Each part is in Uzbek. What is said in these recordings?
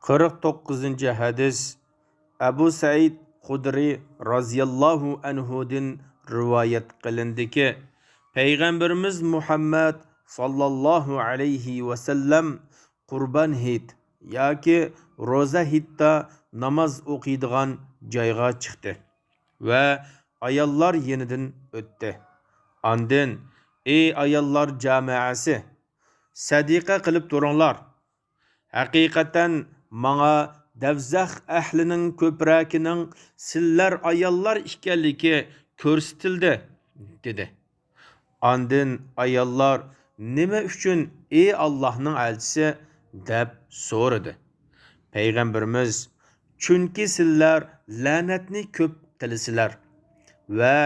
49-hadis. Abu Said Xudri roziyallohu anhudan rivoyat qilindiki, payg'ambarimiz Muhammad sallallohu alayhi vasallam Qurbon hit yoki ro'za hitda namoz o'qiydigan joyga chiqdi va ayollar yenidan o'tdi. Andin: "Ey ayollar jamoasi, sadiqa qilib turinglar. Haqiqatan manga davzax ahlining ko'prakining sizlar ayollar ekanligi ko'rsatildi", dedi. Andin ayollar: "Nima uchun, ey Allohning elchisi?" deb so'radi. Payg'ambarimiz: "Chunki sizlar la'natni ko'p qilasizlar va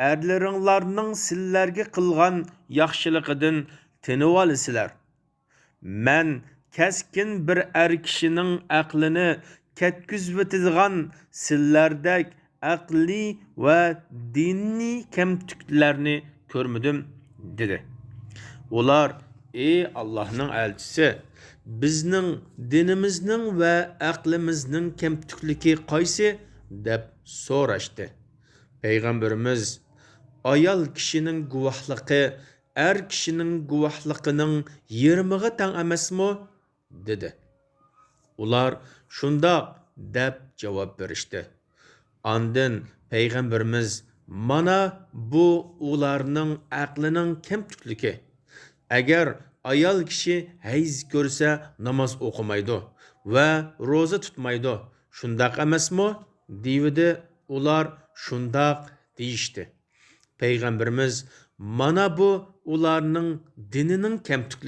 erlaringlarning sizlarga qilgan yaxshiligidan tinib olasizlar. Man keskin bir kishining aqlini ketkizvitadigan sizlardek aqliy va diniy kamtuklarni ko'rmadim", dedi. Ular: "Ey Allohning elchisi, bizning dinimizning va aqlimizning kamtukligi qaysi?" deb so'rashdi. Payg'ambarimiz: "Ayol kishining guvohligi kishining guvohligining yarmiga tang emasmi?" dedi. Ular: "Shundoq", deb javob berishdi. Andin payg'ambarimiz: "Mana bu ularning aqlining kamtukligi. Agar ayol kishi hayz ko'rsa, namoz o'qimaydi va ro'za tutmaydi, shundoq emasmi?" devidi. Ular: "Shundoq", deyishdi. Payg'ambarimiz: "Mana bu ularning dinining kamtukligi."